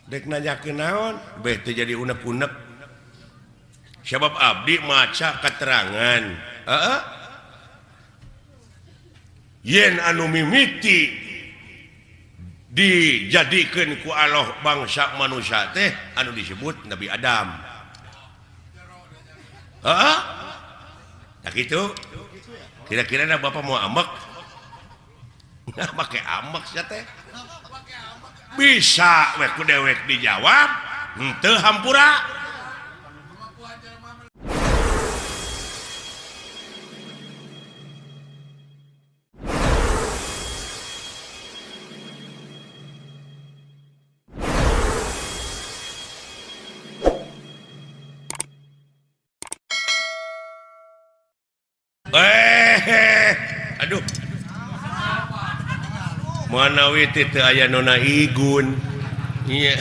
Dek nanyakeun naon beh teu jadi unek-unek. Sabab abdi maca keterangan. Heeh. Yen anu mimiti dijadikeun ku Allah bangsa manusia teh anu disebut Nabi Adam. Heeh. Tah kitu. Kira-kira na bapak mau ambek? Nah, make ambek sia teh. Bisa we ku dewek dijawab, henteu hampura. Aduh manawi teh teu aya nona igun iya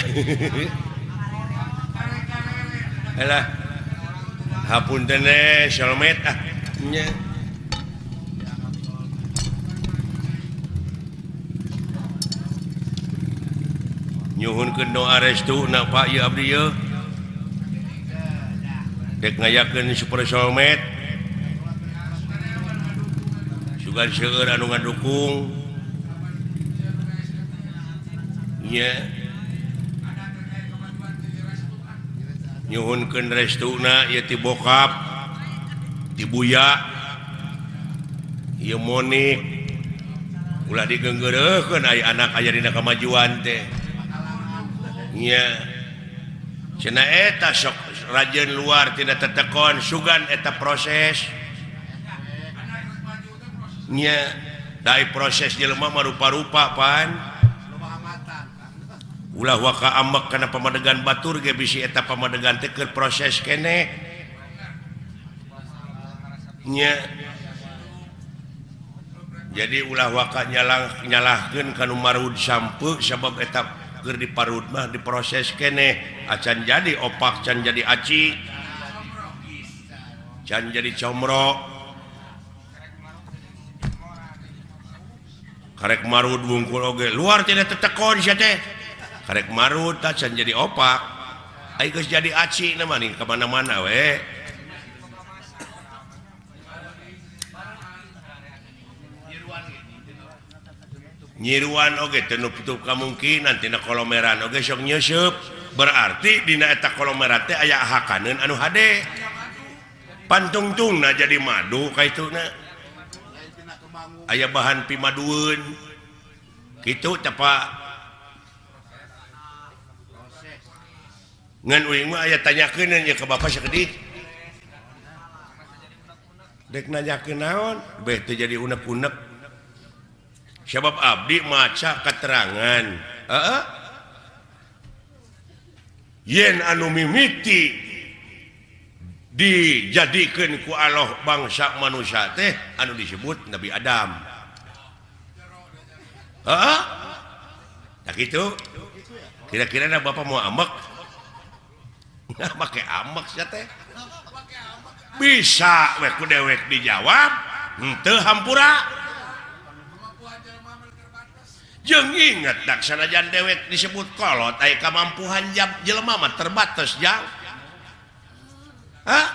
alah hapunten solmet ah nya nyuhunkeun doa restu na Pak ieu abdi ieu dek ngayakeun super solmet sugan seueur anu ngadukung nya nyuhunkeun restuna ieu ti bokap ti buya ieu Monik ulah digeunggeureuhkeun aya anak aya dina kamajuan teh nya cenah eta sok rajin luar tina tetekon sugan eta proses nya dai proses jelema mah rupa-rupa pan ulah waka ambek kana pamadegan batur ge bisi eta pamadegan teh keur proses keneh nya jadi ulah waka nyalahkeun ka nu marud sampe sabab eta keur diparud mah diproses keneh acan jadi opak can jadi aci can jadi comro karek marud wungkul oge luar tidak tetekon sia teh karek marud tah can jadi opak ai geus jadi aci na mah ka mana-mana we nyiruan oge teu nutup kamungkinan tina kolomeran oge sok nyeuseub berarti dina eta kolomeran teh aya hakaneun anu hade pantungtungna jadi madu kaituna aya bahan pimadueun kitu teh Pak ngan uing mah aya tanyakeun nya ka bapak sakedik dek nanyakeun naon beh teu jadi unek-unek sabab abdi maca keterangan heeh yen anu mimiti dijadikeun ku Allah bangsa manusia teh anu disebut Nabi Adam. Heeh. Tah kitu. Kira-kira na bapak mau ambek? Nah, make ambek sia teh. Bisa we ku dewek dijawab, henteu hampura. Jeung inget dak sanajan dewek disebut kolot aya kamampuhan jelema mah terbatas jang. Hah?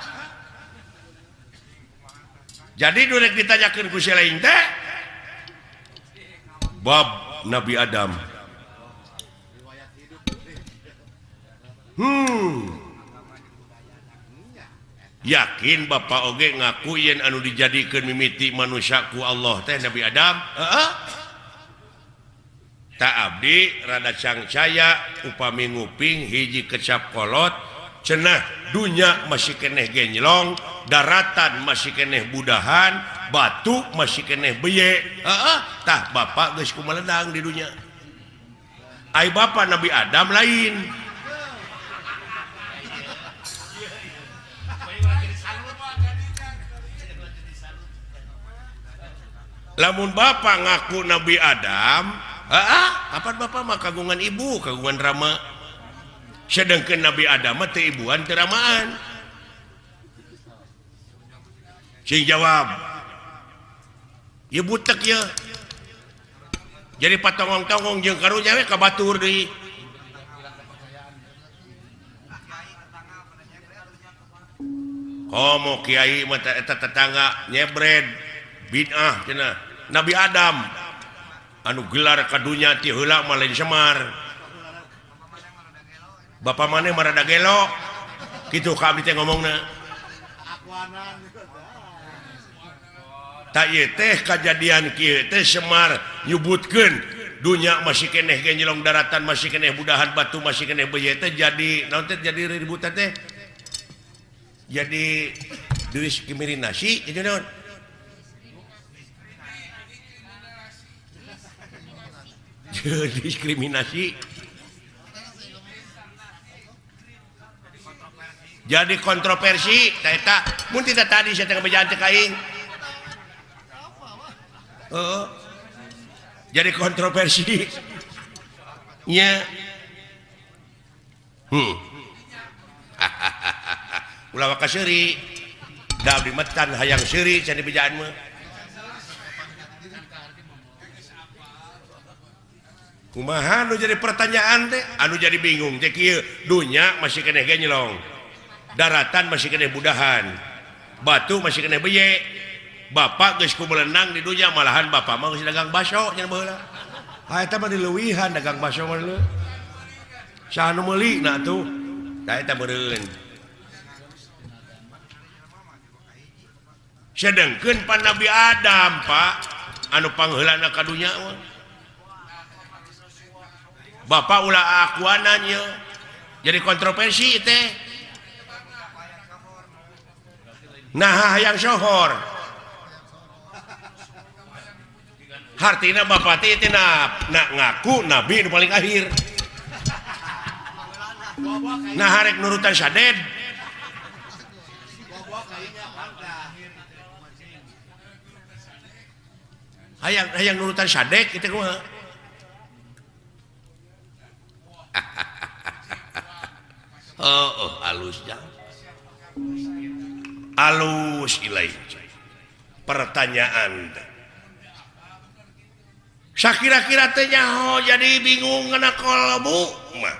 Jadi durek ditanyakeun ku si lain teh bab Nabi Adam. Yakin bapak oge ngaku yen anu dijadikeun mimiti manusia ku Allah teh Nabi Adam? Heeh. Tak abdi rada cangcaya upami nguping hiji kecap kolot cenah dunya masih keneh genjlong daratan masih keneh budahan batu masih keneh beye heeh tah bapak geus kumaledang di dunya ai bapak Nabi Adam lain lamun bapak ngaku Nabi Adam heeh kapan bapak mah kagungan ibu kagungan rama sedangkan Nabi Adam mah teu ibuan teu ramaan sing jawab ieu butek ieu jadi patongong-tongong jeung karunya we ka batur deui Komo kiai mah eta tetangga nyebred bid'ah cenah. Nabi Adam anu gelar ka dunya ti heula mah lain Semar. Bapak maneh mah rada gelo. Kitu ka abdi teh ngomongna. Tak ieu teh kajadian kieu teh Semar nyebutkeun dunya masih keneh genjelong daratan masih keneh budahan batu masih keneh beuye teh jadi naon teh jadi ributan teh. Jadi diskriminasi itu naon? Diskriminasi. Jadi kontroversi ta eta mun tidak tadi saya teh bejaan teh ka aing. Heeh. Jadi kontroversi. Nya. Ulah waka seuri. Da abdi metan hayang seuri cenah bejaan mah. Kumaha nu jadi pertanyaan teh? Anu jadi bingung teh kieu, dunya masih keneh genjelong. Daratan masih keneh budahan. Batu masih keneh beye. Bapak geus kumelenang di dunya malahan bapak mah geus dagang baso nya baheula. Ha eta mah dileuwihan dagang baso mah leuh. Saha nu meuli na atuh? Da eta meureun. Sedengkeun pan Nabi Adam, Pak, anu pangheulana ka dunya mah. Bapak ulah akuanan ye. Jadi kontroversi teh. Nah hayang sohor. Hartina bapak teh teh na ngaku nabi nu paling akhir. Nah harek nurutan saded. Hayang hayang nurutan sadek kitu kumaha? Oh, oh halus jang. Alus ilai. Pertanyaan. Sakira-kira teh nyaho jadi bingung ngana kolbu mah.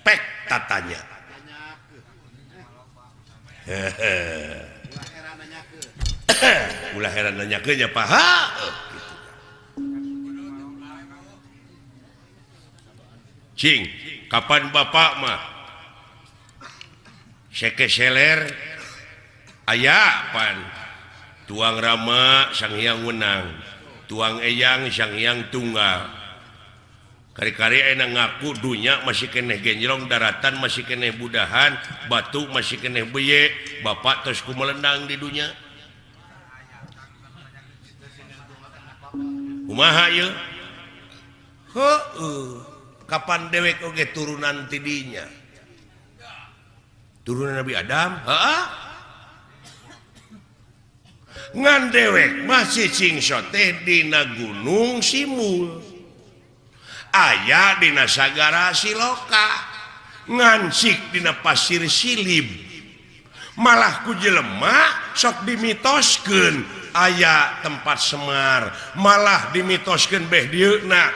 Pek tatanya. Ulah heran nanyakeun nya Pak. Gitu. Cing, kapan bapak mah sekeseler aya pan tuang Rama Sang Hyang Wenang, tuang Eyang Sang Hyang Tunggal. Kari-kari enak ngaku dunya masih keneh genjrong, daratan masih keneh budahan, batu masih keneh beye, bapak terus kumelendang di dunya. Kumaha ieu? Heueuh, kapan dewek oge turunan ti dinya? Turunan Nabi Adam? Heeh. Ngan dewek masih cingso teh dina Gunung Simul. Aya dina Sagara Siloka. Ngansik dina Pasir Silib. Malah ku jelema sok dimitoskeun aya tempat Semar, malah dimitoskeun beh dieuna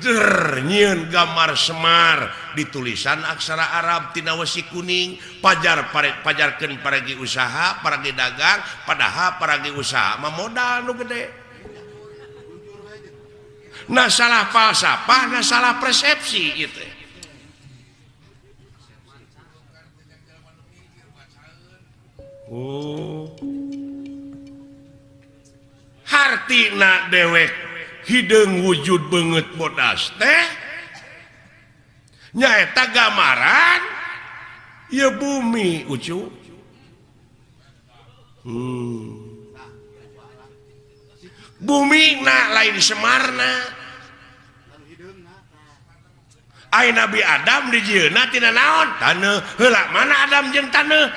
der nyieun gambar Semar ditulisan aksara Arab tina wesi kuning, pajar pajarkeun paragi usaha, paragi dagang, padahal paragi usaha mah modal nu gede. Nah salah falsafah, nah salah persepsi ieu teh. Oh. Hartina dewek hideung wujud beungeut bodas teh nyaeta gambaran ieu bumi ucu. Bumi na lain Semarna. Ai Nabi Adam dijieunna tina naon? Taneuh. Heula mana Adam jeung taneuh?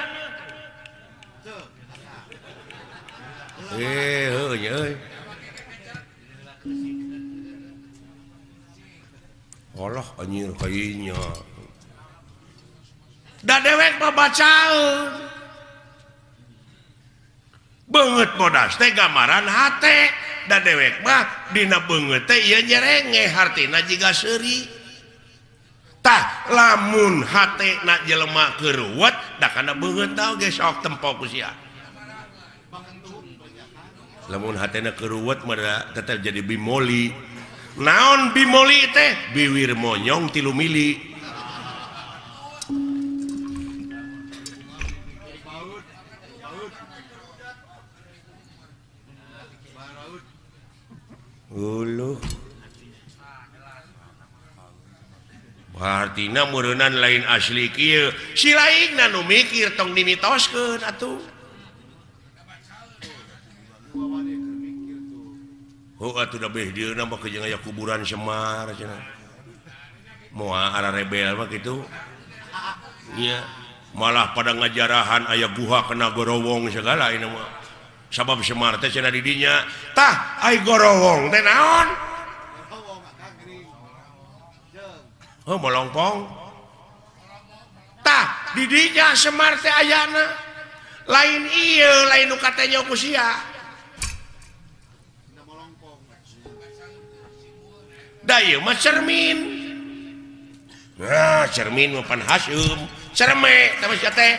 Heuh nya euy. Allah anjir kayanya. Da dewek mah bacaeun. Beungeut bodas teh gambaran hate. Da dewek mah dina beungeut teh ieu nyerenge hartina jiga seuri. Tah lamun hatena jelema keruwet da kana beungeut oge sok tempo ku sia. Lamun hatena keruwet mah tetep jadi bimoli. Naon bimoli teh? Biwir monyong 3 mili. Uluh. Artina meureunnan lain asli kieu. Si lainna nu mikir tong dimitoskeun atuh. Heuh atuh da beh dieuna mah jeung aya kuburan Semar cenah. Moal ara rebel mah kitu. Nya malah pada ngajarahan aya guha kena gorowong segala ieu mah. Sabab Semar teh cenah di dinya. Tah ai gorowong teh naon? Oh molongpong. Tah di dinya Semar teh ayana. Lain ieu lain nu katanya ku sia. Da ieu mah cermin. Nah, cermin mah pan haseum. Cerme tah sia teh.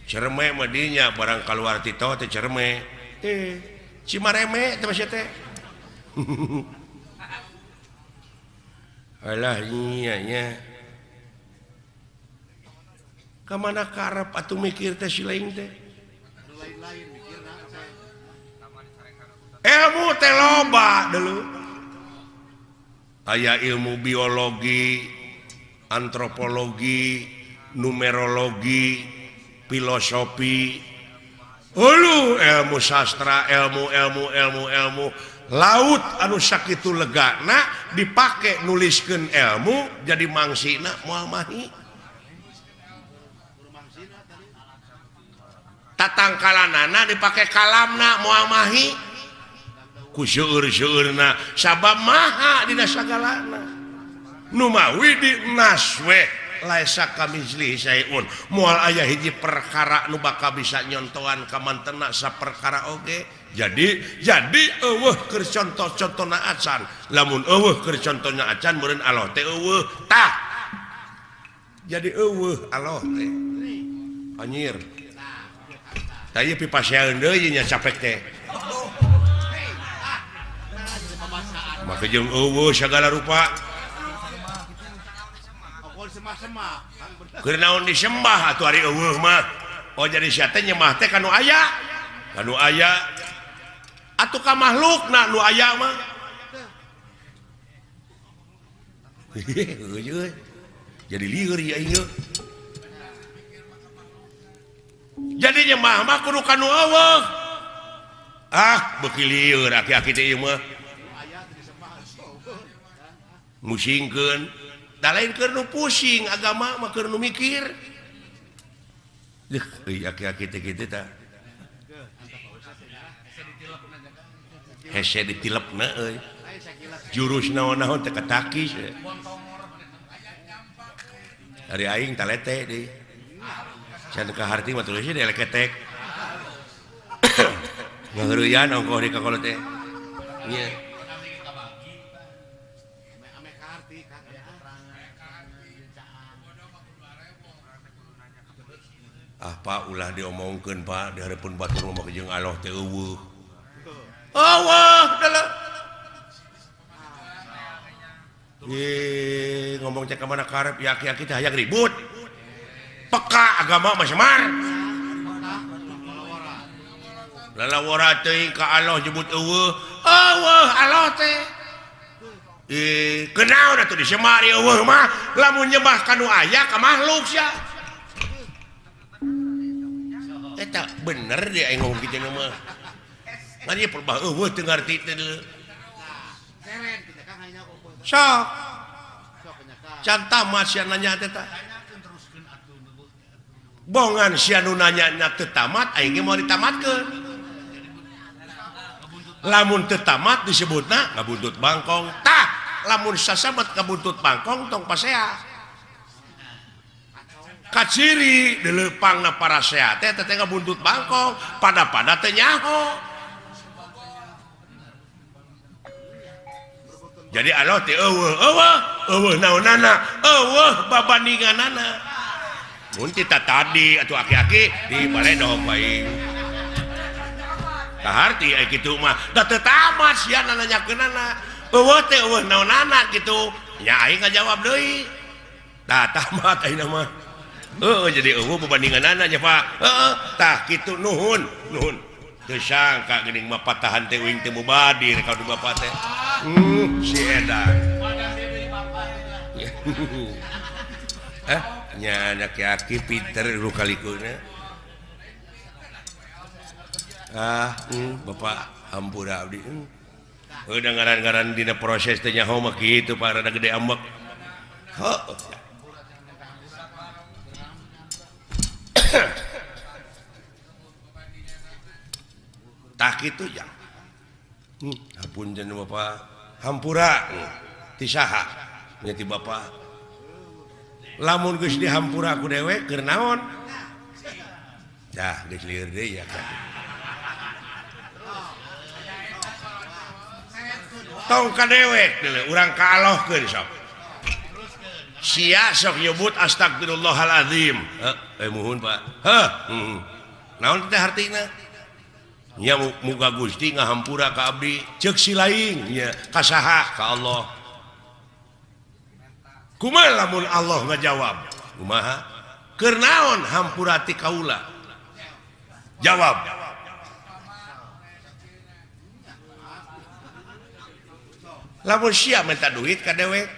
Cerme mah dinya barang kaluar ti teh cerme. Cimareme teh sia teh. Alah nya nya. Ka mana karep atuh mikir teh si lain teh. Lain-lain mikirna teh. Ilmu teh loba deuleu. Aya ilmu biologi, antropologi, numerologi, filosofi, ulu ilmu sastra, ilmu ilmu ilmu ilmu laut anu sakitu legana dipake nuliskeun ilmu jadi mangsina moal mahi. Tatangkalanana dipake kalamna moal mahi ku seueur-seueurna sabab maha dina sagalana. Nu mawi di naswe laisa kamitslihi syai'un moal aya hiji perkara nu bakal bisa nyontoan ka mantena saperkara oge. Jadi eueuh keur contoh-contona acan. Lamun eueuh keur contohna acan meureun Allah teh eueuh. Tah jadi eueuh Allah teh anjir. Tah ieu pipasean deui nya capek teh. Maka jeung eueuh sagala rupa. Keur naon disembah atuh ari eueuh mah. Oh jadi sia teh nyembah teh ka nu aya. Ka nu aya. Atuh ka makhlukna nu aya mah. Jadi lieur ieu aing. Jadi nyembah mah kudu ka nu eueuh. Ah beuki lieur aki-aki teh ieu mah. Musingkeun. Da lain keur nu pusing agama mah keur nu mikir. Deuh euy aki-aki teh kitu tah. Hese ditilepna euy. Jurus naon-naon teh katakis. Ari aing talete deui. Can ka harti mah tulis deui leketek. Ngaheureuyan ongkoh di kakolot teh. Nya. Ah Pak ulah diomongkeun Pak di hareupeun batur mah jeung Allah teh eueuh. Eueuh deuleu. Ye ngomong teh ka mana karep ya aki-aki teh hayang ribut. Peka agama mah Semar. Lalawara teuing ka Allah nyebut eueuh. Eueuh Allah teh. Kenaon atuh di Semar eueuh mah lamun nyembah ka nu aya ka makhluk sia. Eta bener dia aing ngomong kitu mah. Ngan ieu perbah eueuh teu ngarti teh deuleu. Sok. Can tamat sia nanya teh tah. Bongan sia nu nanya nya teu tamat aing ge moal ditamatkeun. Lamun teu tamat disebutna ngabuntut bangkong. Tah, lamun sasabat ngabuntut bangkong tong pasea. Kaciri dileupangna parasea teh teh ngabuntut bangkong pada-pada teh nyaho. Jadi Allah teh eueuh eueuh eueuh naonana eueuh babandinganana. Mun tita tadi atuh aki-aki di baledog bae. Kaharti ai kitu mah da teu tamat sia nanyakeunana. Eueuh teh eueuh naonana kitu. Nya aing ngajawab deui. Tah tamat ayeuna mah. Heeh jadi eueuh babandinganana nya Pak. Heeh tah kitu nuhun nuhun. Teu sangka geuning mah patahan teh uing teh mubadir ka du bapak teh. Si edan. Nya aki-aki pinter lu kalikuna. Bapak hampura abdi. Udah ngaran-ngaran dina proses teh nyaho mah kitu Pak rada gede ambek. Heuh. Tah kitu ya. Hapunten Bapak. Hampura ti saha? Nya ti Bapak. Lamun geus dihampura ku dewek keur naon? Tah geus lieur deui ya. Tong ka dewek deuleu urang kaalohkeun sok. Sia sok nyebut astagfirullahalazim. Heuh, muhun Pak. Heuh, naon teh hartina? Nya muga Gusti ngahampura ka abdi ceuk si laing nya ka saha ka Allah. Kumaha lamun Allah ngajawab? Kumaha? Keur naon hampura ti kaula? Jawab. Lamun sia minta duit ka dewek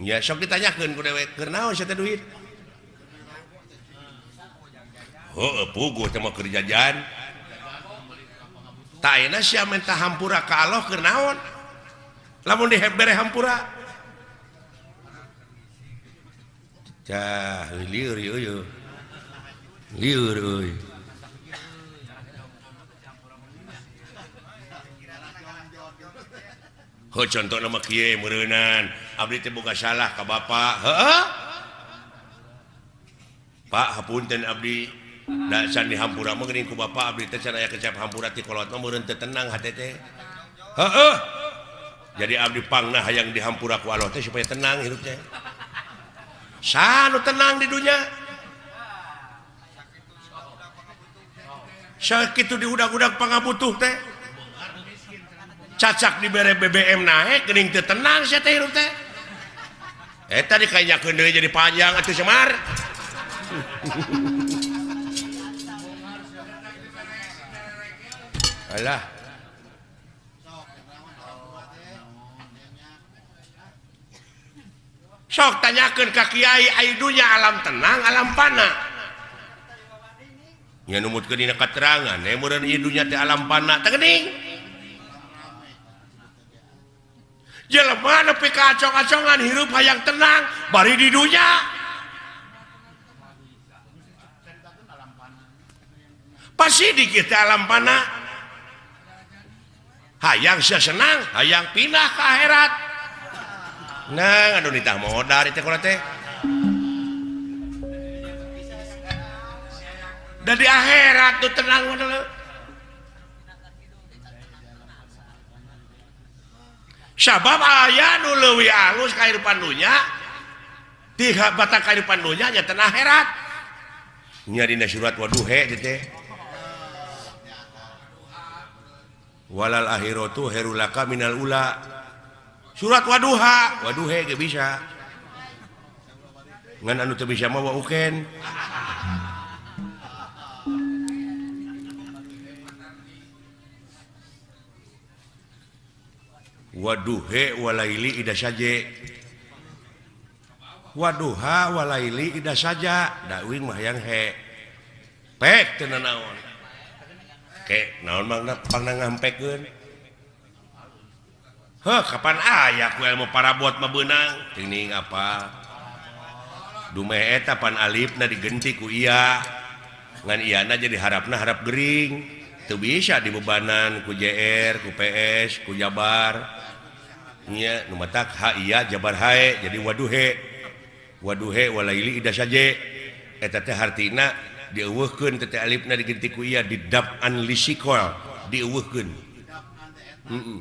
nya sok ditanyakeun ku dewek keur naon sia teh duit? Heuh puguh teh mah keur jajan. Tah ayeuna sia minta hampura ka Allah keur naon? Lamun dibere hampura. Cah lieur ieu. Lieur euy. Heuh contona mah kieu meureunan. Abdi teh boga salah ka bapa. Heuh. Pak hapunten abdi. Da can dihampura mah geuning ku bapa abdi teh can aya kecap hampura ti kolot mah meureun teu tenang hate teh. Heueuh. Jadi abdi pangna hayang dihampura ku Allah teh supaya tenang hirup teh. Saha nu tenang di dunya? Sakitu diudag-udag pangabutuh teh. Cacak dibere BBM naek geuning teu tenang sia teh hirup teh. Eta dikainyakeun deui jadi panjang atuh Semar. Alah. Sok tanyakeun ka kiai ai dunya alam tenang alam pana. Nya numutkeun dina katerangan meureun ieu dunya teh alam pana teh geuning. Jelema nepi ka acong-acongan hirup hayang tenang bari di dunya. Pasti dikit teh alam pana. Hayang sia senang, hayang pindah ke akhirat. Nah, aduh nitah modal teh kula teh. Da di akhirat tuh tenang modal. Sabab aya nu leuwih alus kahirupan dunya, ti batang kahirupan dunya nya teh akhirat. Nya dina surat waduhe teh. Walal akhiratu khairul laka minal ula. Surat waduha, waduhe ge bisa. Ngan anu teu bisa mah wa uken. Waduhe walaili ida saje. Waduha walaili ida saja. Da uing mah hayang he. Pek teu nanaon. Ke naon mangna pangna ngampekeun. Heuh kapan aya ku ilmu parabot mah beunang? Teuing apa? Dumeh eta pan alifna digenti ku iya. Ngan iyana jadi harapna harap gering. Teu bisa dibebanan ku JR, ku PS, ku Jabar. Nya nu matak ha iya Jabar hae jadi waduhe. Waduhe walaili ida saje. Eta teh hartina dieuweuhkeun teh alifna diganti ku ieu didap'an lisikol dieuweuhkeun. Heeh.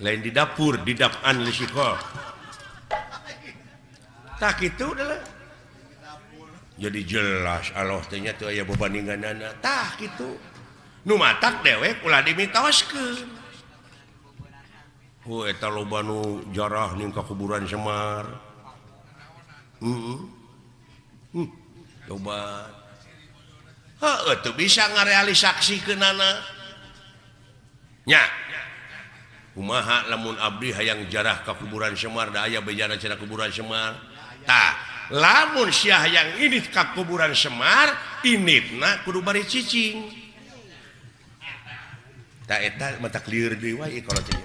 Lain di dapur didap'an lisikol. Tah kitu adalah. Jadi jelas Allah teh nya teu aya bebandinganana. Tah kitu. Nu matak dewek ulah dimitoskeun. Hu eta loba nu jarah ning ka kuburan Semar. Heeh. Coba. Heuh teu bisa ngarealisaksikeunana. Nya. Kumaha lamun abdi hayang jarah ka kuburan Semar da aya bejana cenah kuburan Semar. Tah, lamun sia hayang indit ka kuburan Semar, inditna kudu bari cicing. Tah eta mata lieur deui wae kalau teh.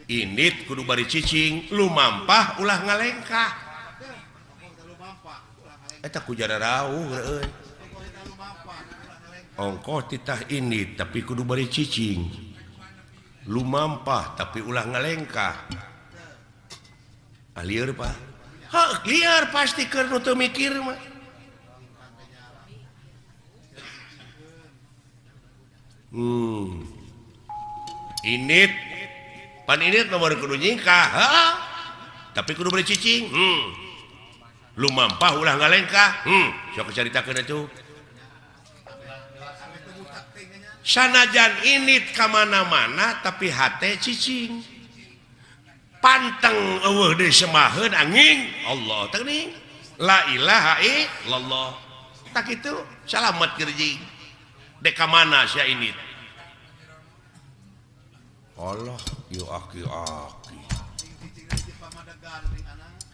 Indit kudu bari cicing, lumampah ulah ngalengkah. Eta ku jara rauh euy. Ongkoh titah indit tapi kudu bari cicing. Lumampah tapi ulah ngalengkah. Ah lieur Pak. Heuh lieur pasti keur nu teu mikir mah. Init pan init nomor kudu nyingkah, heuh. Tapi kudu bari cicing. Lumampah ulah ngalengkah. Sok caritakeun atuh. Sanajan init ka mana-mana tapi hate cicing. Panteng eueuh deui semaheun angin Allah teh geuning. La ilaha illallah. Tah kitu salamet keur jeung. Dek ka mana sia init? Allah ieu aki-aki.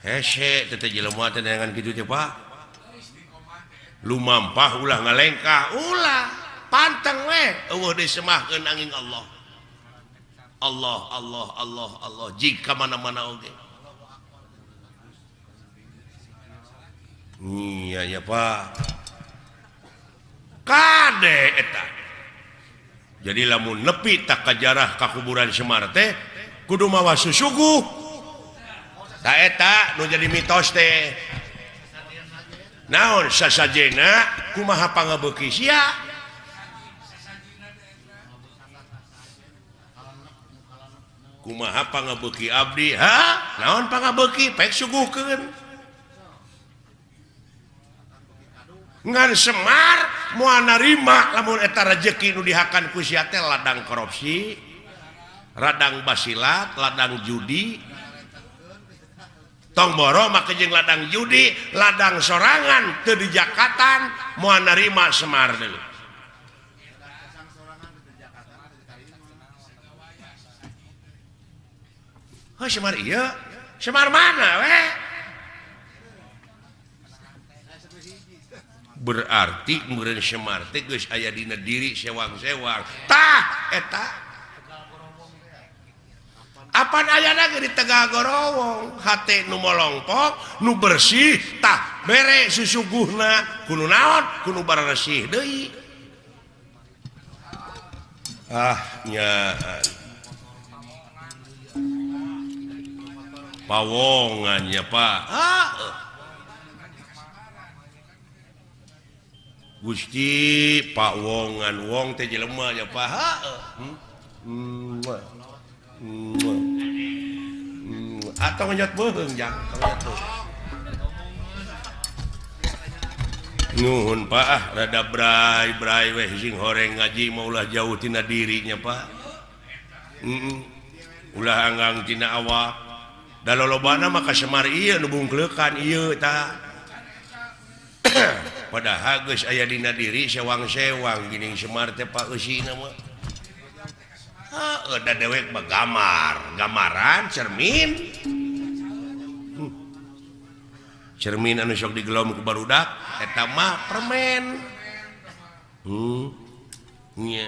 Hese teh jelema teh dengan kitu teh Pak. Lumampah ulah ngalengkah, ulah panteng we eueuh deui semahkeun angin Allah. Allah Allah Allah Allah jika mana-mana oge. Iya ya Pak. Kade eta. Jadi lamun nepi tak kajarah ka kuburan Semar teh kudu mawa susuguh. Ta eta nu jadi mitos teh. Naon sasajena kumaha pangabeuki sia? Kumaha pangabeuki abdi? Ha? Naon pangabeuki? Pek suguhkeun. Ngan Semar moal narima lamun eta rejeki nu dihakan ku sia teh ladang korupsi, ladang basilat, ladang judi. Tong boro make jeung ladang judi, ladang sorangan teu dijakatan moal narima Semar deui. Heuh Semar ieu, Semar mana we? Berarti meureun Semar teh geus aya dina diri sewang-sewang. Tah eta. Apan ayana ge di Tegal Gorowong, hate nu molongpok, nu bersih, tah bere susuguhna kudu naon? Kudu baresih deui. Ah nya. Pawongan ya Pak. Ah. Gusti Pak Wongan wong teh jelema ya Pak. Atau ngenyot beuheung jang, ngenyot beuheung. Nuhun Pak ah rada bray-bray weh sing horeng ngaji mah ulah jauh tina dirinya Pak. Ulah anggang tina awak. Da lolobana mah ka Semar ieu nu bungkleukan ieu tah. Padahal geus aya dina diri sewang-sewang geuning Semar teh Pak eusina mah. Heuh da dewek mah gamar, gambaran cermin. Cermin anu sok digelom ku barudak eta mah permen. Nya.